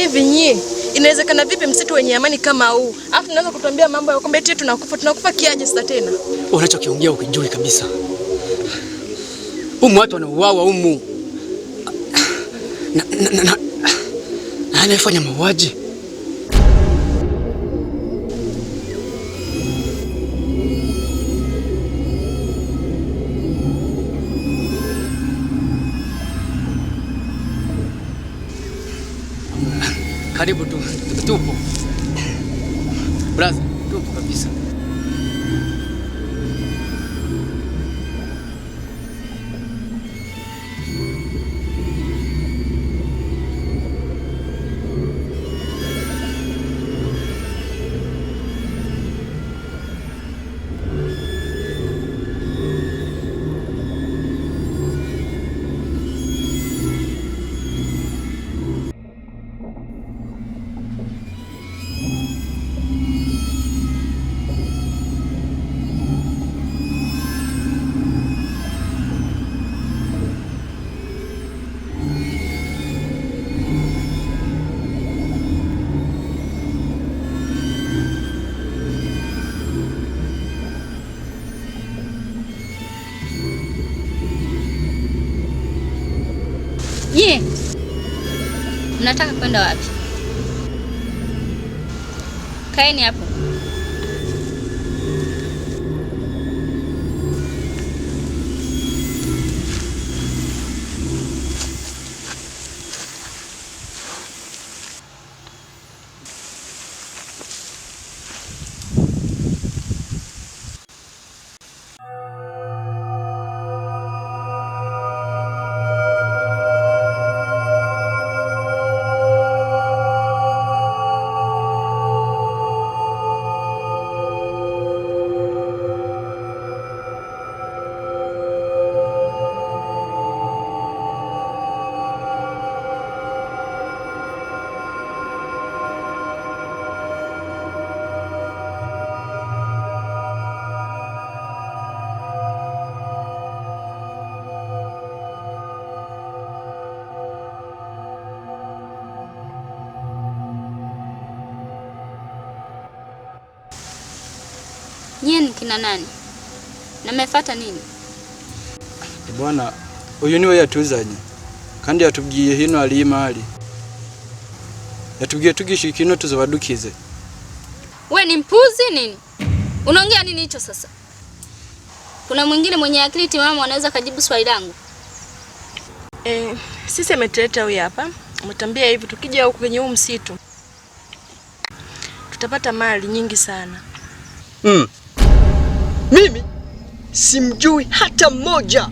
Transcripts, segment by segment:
Hivi nyie, inawezekana vipi msitu wenye amani kama huu? Alafu mnaanza kutuambia mambo ya kwamba eti tunakufa, tunakufa kiaje sasa tena? Unachokiongea ukijui kabisa. Humu watu wanauawa humu. Na anayefanya mauaji karibu tu, tupo. Brother, tupo kabisa. Je, mnataka kwenda wapi? Kaeni hapo. Nyie ni kina nani? Na mmefuata nini? Bwana, uyu niwe yatuzanye kandi yatubwiye hino ali imali, yatubwiye tugishika ino tuzobadukize. We ni mpuzi nini? Unaongea nini hicho sasa? Kuna mwingine mwenye akili timamu anaweza kajibu swali langu? Sisi ametuleta huyu hapa. Ametambia hivi tukija huku kwenye huu msitu tutapata mali nyingi sana. Mimi simjui hata mmoja.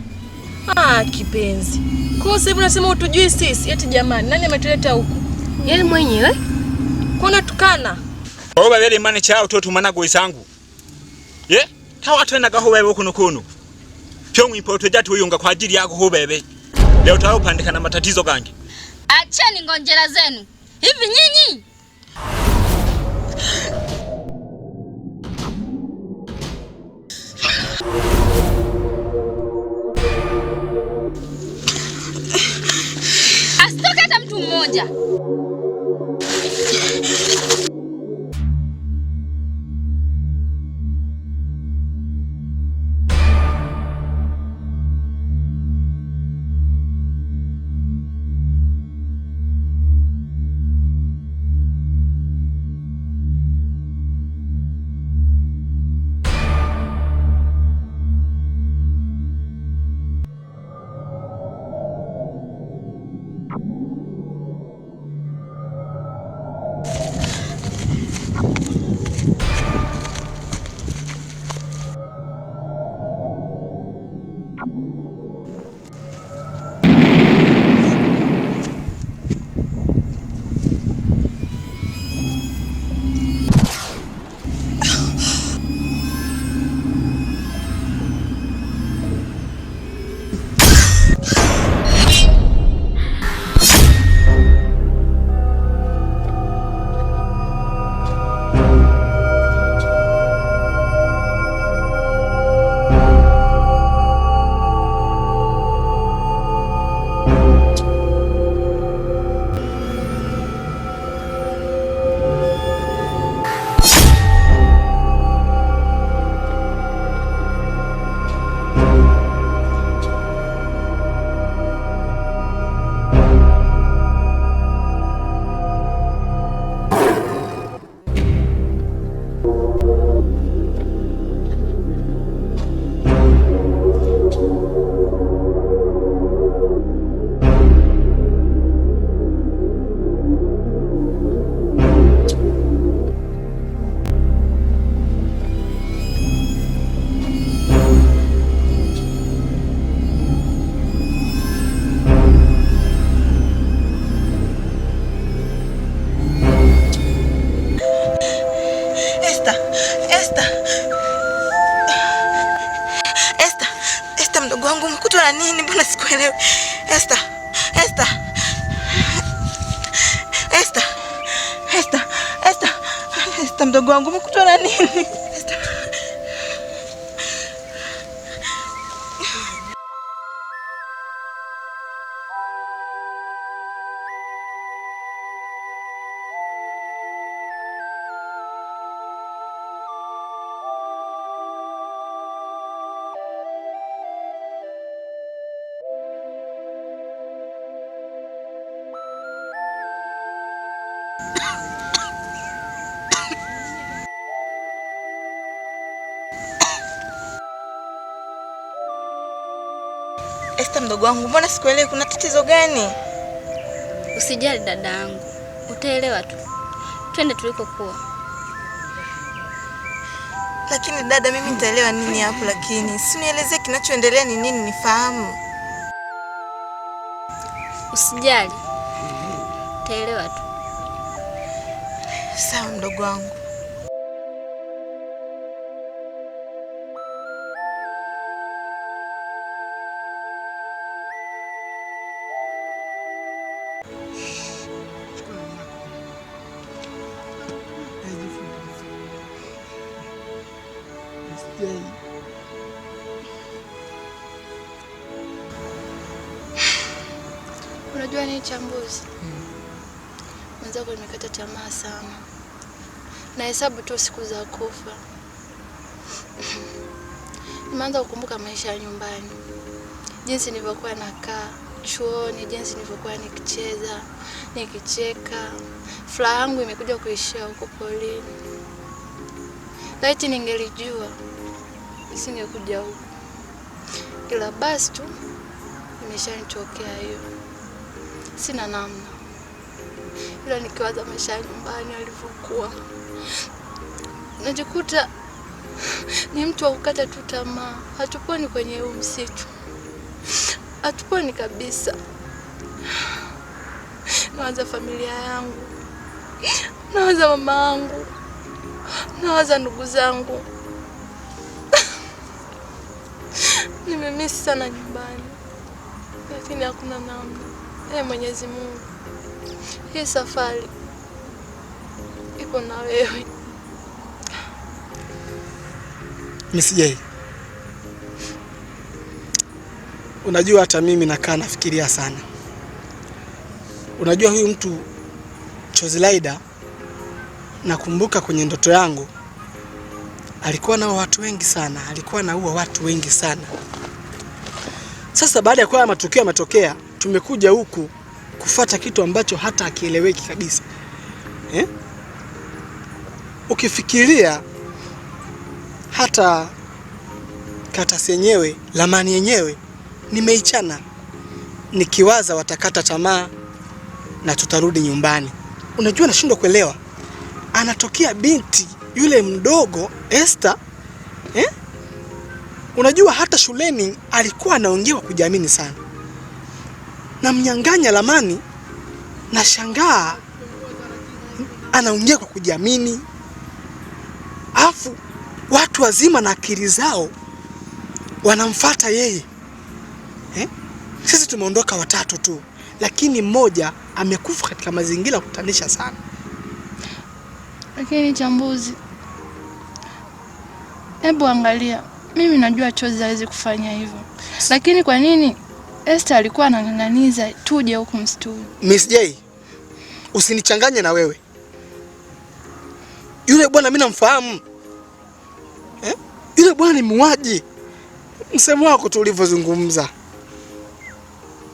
Ah, kipenzi. Kwa hiyo sasa hivi unasema utujui sisi? Eti jamani, nani ametuleta huku? Yeye mwenyewe. Kwa unatukana? Oba bele mane chao toto manago isangu. Ye? Tawa tena gaho wewe kuno kuno. Pyongo ipoto jatu uyunga kwa ajili yako ho bebe. Leo tawa upandika na matatizo gangi. Acheni ngonjera zenu. Hivi nyinyi asitoke hata mtu mmoja. Mdogo wangu, umekutwa na nini? Esther, mdogo wangu, mbona sikuelewi? Kuna tatizo gani? Usijali dada yangu, utaelewa tu. Twende tulikokuwa. Lakini dada, mimi nitaelewa nini hapo? Lakini si nielezee kinachoendelea ni nini nifahamu. Usijali, utaelewa tu. Sawa mdogo wangu. Unajua nini Chambuzi? Mwenzako nimekata tamaa sana. Nahesabu tu siku za kufa. Nimeanza kukumbuka maisha ya nyumbani, jinsi nilivyokuwa nakaa chuoni, jinsi nilivyokuwa nikicheza, nikicheka. Furaha yangu imekuja kuishia huko polini. Laiti ningelijua nisingekuja huku, ila basi tu imeshanitokea hiyo, sina namna. Ila nikiwaza maisha ya nyumbani alivyokuwa, najikuta ni mtu wa kukata tu tamaa. Hatuponi kwenye huu msitu, hatuponi kabisa. Nawaza familia yangu, nawaza mama yangu, nawaza ndugu zangu. Nimemisi sana nyumbani, lakini hakuna namna. Mwenyezi Mungu, hii safari ipo na wewe. Miss J, unajua hata mimi nakaa nafikiria sana. Unajua huyu mtu Chozilaida, nakumbuka kwenye ndoto yangu alikuwa na watu wengi sana, alikuwa anaua watu wengi sana. Sasa baada ya kuwa matukio yametokea, tumekuja huku kufuata kitu ambacho hata hakieleweki kabisa. Eh? Ukifikiria hata karatasi yenyewe, lamani yenyewe nimeichana, nikiwaza watakata tamaa na tutarudi nyumbani. Unajua nashindwa kuelewa, anatokea binti yule mdogo Esther, eh? Unajua hata shuleni alikuwa anaongea kwa kujiamini sana. Namnyang'anya lamani, nashangaa anaongea kwa kujiamini, afu watu wazima na akili zao wanamfuata yeye. Eh? Sisi tumeondoka watatu tu, lakini mmoja amekufa katika mazingira ya kutatanisha sana. Lakini Chambuzi, hebu angalia, mimi najua Chozi hawezi kufanya hivyo, lakini kwa nini Esther alikuwa anang'ang'aniza tuje huku msituni? Miss J, usinichanganye na wewe. Yule bwana mimi namfahamu. Eh? Yule bwana ni muuaji. Msemo wako tu ulivyozungumza,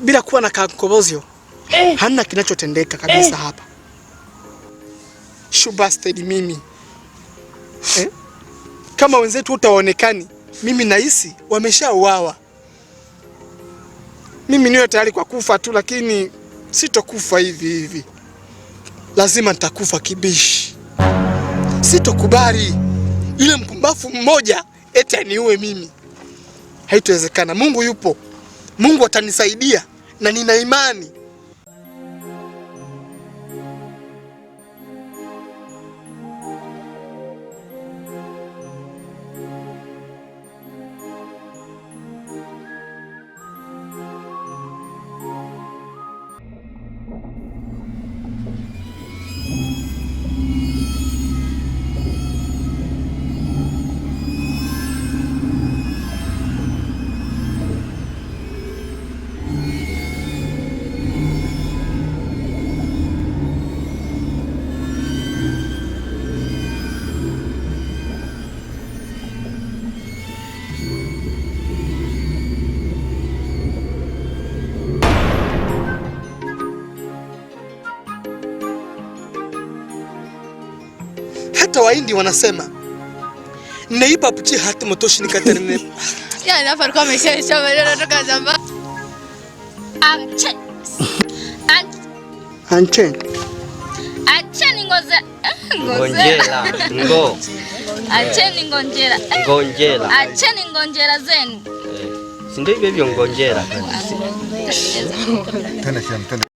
bila kuwa na kankobozio, hamna kinachotendeka kabisa hapa. Shubasted mimi. Eh? Kama wenzetu utaonekani, mimi nahisi wameshauawa. Mimi niwe tayari kwa kufa tu, lakini sitokufa hivi hivi. Lazima nitakufa kibishi. Sitokubali yule mpumbafu mmoja eti aniue mimi. Haitowezekana. Mungu yupo. Mungu atanisaidia na nina imani. Hata Wahindi wanasema neiba puchi hati motoshi nikaterine. Yaani hapa alikuwa ameshaisha maneno toka zamani. Ache. Anche. Acheni ngoze. Ngonjera. Ngo. Acheni ngonjera. Ngonjera. Acheni ngonjera zenu. Si ndio hivyo hivyo ngonjera. Twende shem, twende.